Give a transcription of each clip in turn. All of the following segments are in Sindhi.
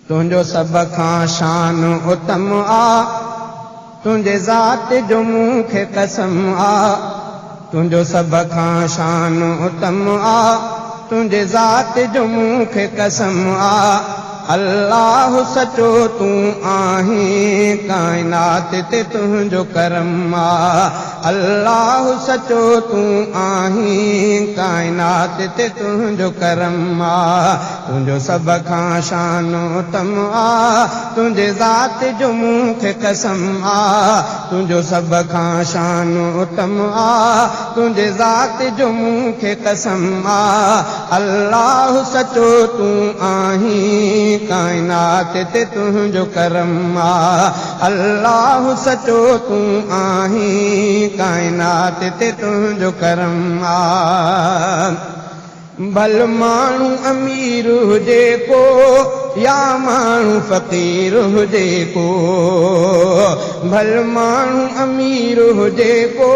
تنهنجو سڀ کان شان اتم آ، تنهنجي ذات جو مون کي قسم آ. تنهنجو سڀ کان شان اتم آ، تنهنجي ذات جو مون کي قسم آ. الله سچو تون آهين، ڪائنات تي تنهنجو ڪرم آ. الله سچو تون آهين، ڪائنات تي تنهنجو ڪرم آ. تنهنجو سڀ کان شان اتم آ، تنهنجي ذات جو مون کي قسم آ. تنهنجو سڀ کان شان اتم آ، تنهنجي ذات جو مون کي قسم آ. الله سچو تون آهين، ڪائنات تي تنهنجو ڪرم آ. الله سچو تون آهين، ڪائنات تي تنهنجو ڪرم آ. ڀل ماڻهو امير هجي ڪو يا ماڻهو فقير هجي ڪو، ڀل ماڻهو امير هجي ڪو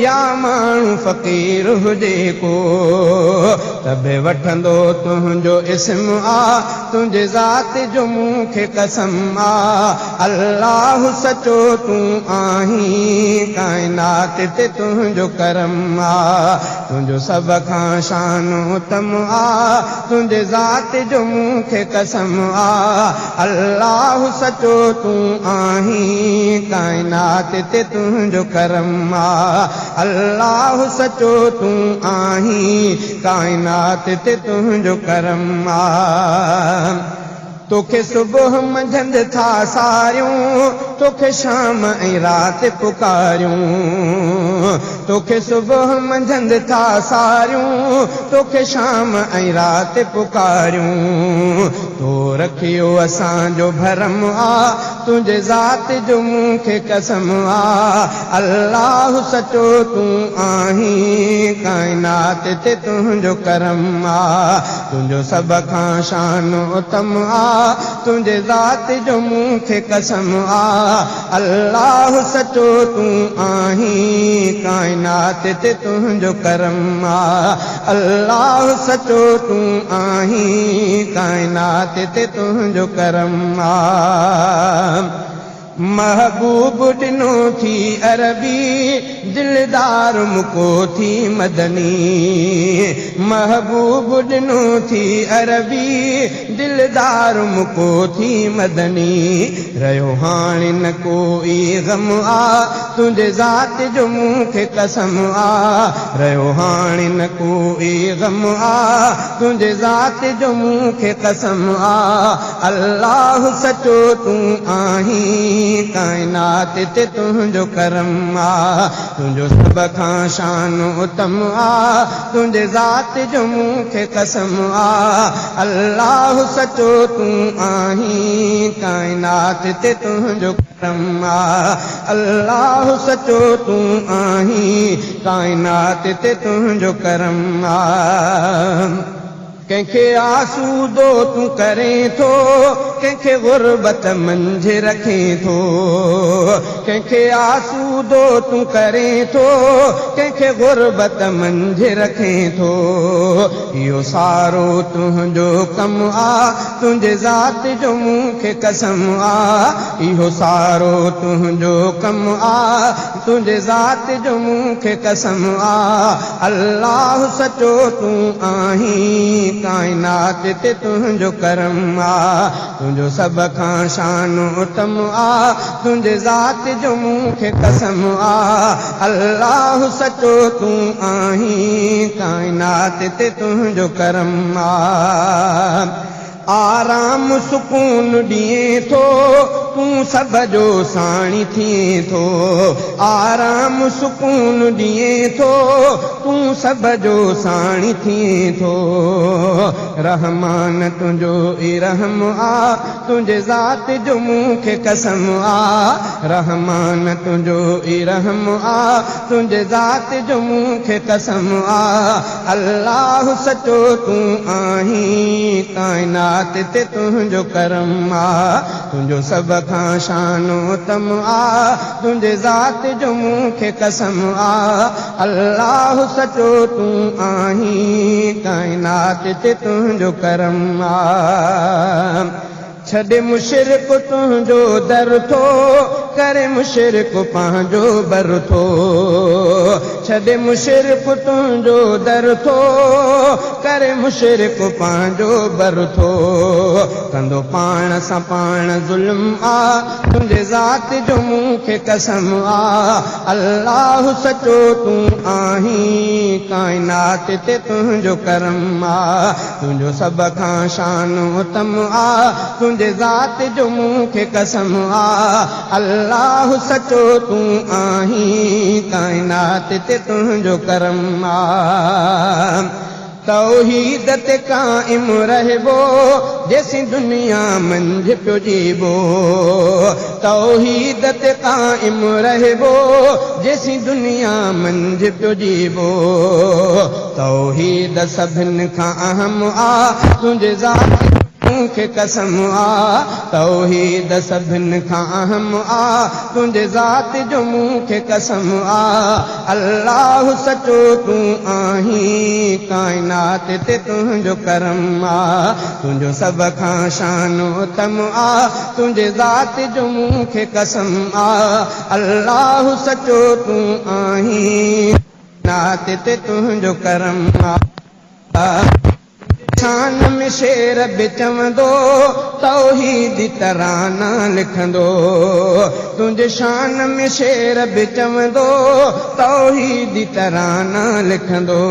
يا ماڻهو فقير هجي ڪو، ته به وٺندو تنهنجو اسم آ، تنهنجي ذات جو مون کي قسم آ. الله سچو تون آهين، ڪائنات تي تنهنجو ڪرم آ. تنهنجو سڀ کان شان اتم آ، تنهنجي ذات جو مون کي قسم آ. الله سچو تون آهين، ڪائنات تي تنهنجو ڪرم آ. الله سچو تون آهين، ڪائنات تي تنهنجو ڪرم آ. توکي صبح منجهند ٿا ساريون، توکي شام ۽ رات پڪاريون. توکي صبح منجهند ٿا ساريون، توکي شام ۽ رات پڪاريون. تو رکيو اسان جو ڀرم آ، تنهنجي ذات جو مون کي قسم آ. الله سچو تون آهين، ڪائنات تي تنهنجو ڪرم آ. تنهنجو سڀ کان شان اتم آ، تنهنجي ذات جو مون کي قسم آ. الله سچو تون آهين، ڪائنات تي تنهنجو ڪرم آ. الله سچو تون آهين، ڪائنات تي تنهنجو ڪرم آ. محبوب ڏنو ٿي عربي، دلدار مڪو ٿي مدني. محبوب ڏنو ٿي عربي، دلدار مڪو ٿي مدني. رهيو هاڻي نه ڪوئي غم آ، تنهنجي ذات جو مون کي قسم آ. رهيو هاڻي نه ڪوئي غم آ، تنهنجي ذات جو مون کي قسم آ. الله سچو تون آهين، ڪائنات تي تنهنجو ڪرم آ. تنهنجو سڀ کان شان اتم آ، تنهنجي ذات جو مون کي قسم آ. الله سچو تون آهين، ڪائنات تي تنهنجو ڪرم آ. الله سچو تون آهين، ڪائنات تي تنهنجو ڪرم آ. ڪنهن کي آسودو تون ڪرين ٿو، ڪنهن کي غربت منجهه رکين ٿو. ڪنهن کي آسودو تون ڪرين ٿو، ڪنهن کي غربت منجهه رکين ٿو. اهو سارو تنهنجو ڪم آ، تنهنجي ذات جو مون کي قسم آ. اهو سارو تنهنجو ڪم آ، تنهنجي ذات جو مون کي قسم آ. الله سچو تون آهين، ڪائنات تي تنهنجو ڪرم آ. تنهنجو سڀ کان شان اتم آ، تنهنجي ذات جو مون کي قسم آ. الله سچو تون آهين، ڪائنات تي تنهنجو ڪرم آ. آرام سڪون ڏئين ٿو، تون سڀ جو ساڻي ٿئين ٿو. آرام سڪون ڏئين ٿو، تون سڀ جو ساڻي ٿئين ٿو. رحمان تنهنجو ئي رحم آ، تنهنجي ذات جو مون کي قسم آ. رحمان تنهنجو ئي رحم آ، تنهنجي ذات جو مون کي قسم آ. الله سچو تون آهين، ڪائنات تي تنهنجو ڪرم آ. تنهنجو سڀ کان شان اتم آ، تنهنجي ذات جو مون کي قسم آ. الله سچو تون آهين، ڪائنات تي تنهنجو ڪرم آ. ڇڏي مشرڪ تنهنجو در ٿو، ڪري مشرڪ پنهنجو بر ٿو. ڇڏي مشرڪ تنهنجو در ٿو، ڪري مشرڪ پنهنجو بر ٿو. ڪندو پاڻ سان پاڻ ظلم آ، تنهنجي ذات جو مون کي قسم آ. الله سچو تون آهين، ڪائنات تي تنهنجو ڪرم آ. تنهنجو سڀ کان شان اتم آ، تنهنجي ذات جو مون کي قسم آ. الله سچو تون آهين، ڪائنات تي تنهنجو ڪرم آ. توحيد تي قائم رهبو، جيسين دنيا منجهه پيو جيبو. توحيد تي قائم رهبو، جيسين دنيا منجهه پيو جيبو. توحيد سڀن کان اهم آ، تنهنجي ذات مون کي قسم آ. توحيد سڀن کان اهم آ، تنهنجي ذات جو مون کي قسم آ. الله سچو تون آهين، ڪائنات تي تنهنجو ڪرم آ. تنهنجو سڀ کان شان اتم آ، تنهنجي ذات جو مون کي قسم آ. الله سچو تون آهين، ڪائنات تي تنهنجو ڪرم آ. شان ۾ شعر به چوندو، توحيدي ترانا لکندو. تنهنجي شان ۾ شعر به چوندو، توحيدي ترانا لکندو.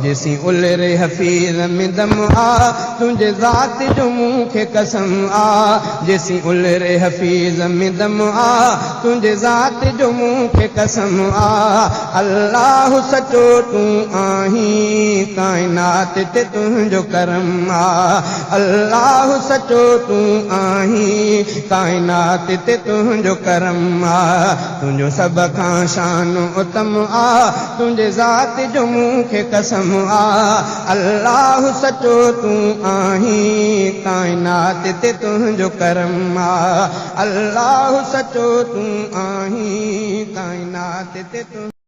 جيسين الر حفيظ ۾ دم آ، تنهنجي ذات جو مون کي قسم آ. جيسين الر حفيظ ۾ دم آ، تنهنجي ذات جو مون کي قسم آ. الله سچو تون آهين، ڪائنات تي تنهنجو ڪرم آ. الله سچو تون آهين، ڪائنات تي تنهنجو ڪرم آ. تنهنجو سڀ کان شان اتم آ، تنهنجي ذات جو مون کي قسم آ. الله سچو تون آهين، ڪائنات تي تنهنجو ڪرم آ. الله سچو تون آهين، ڪائنات تي تنهنجو.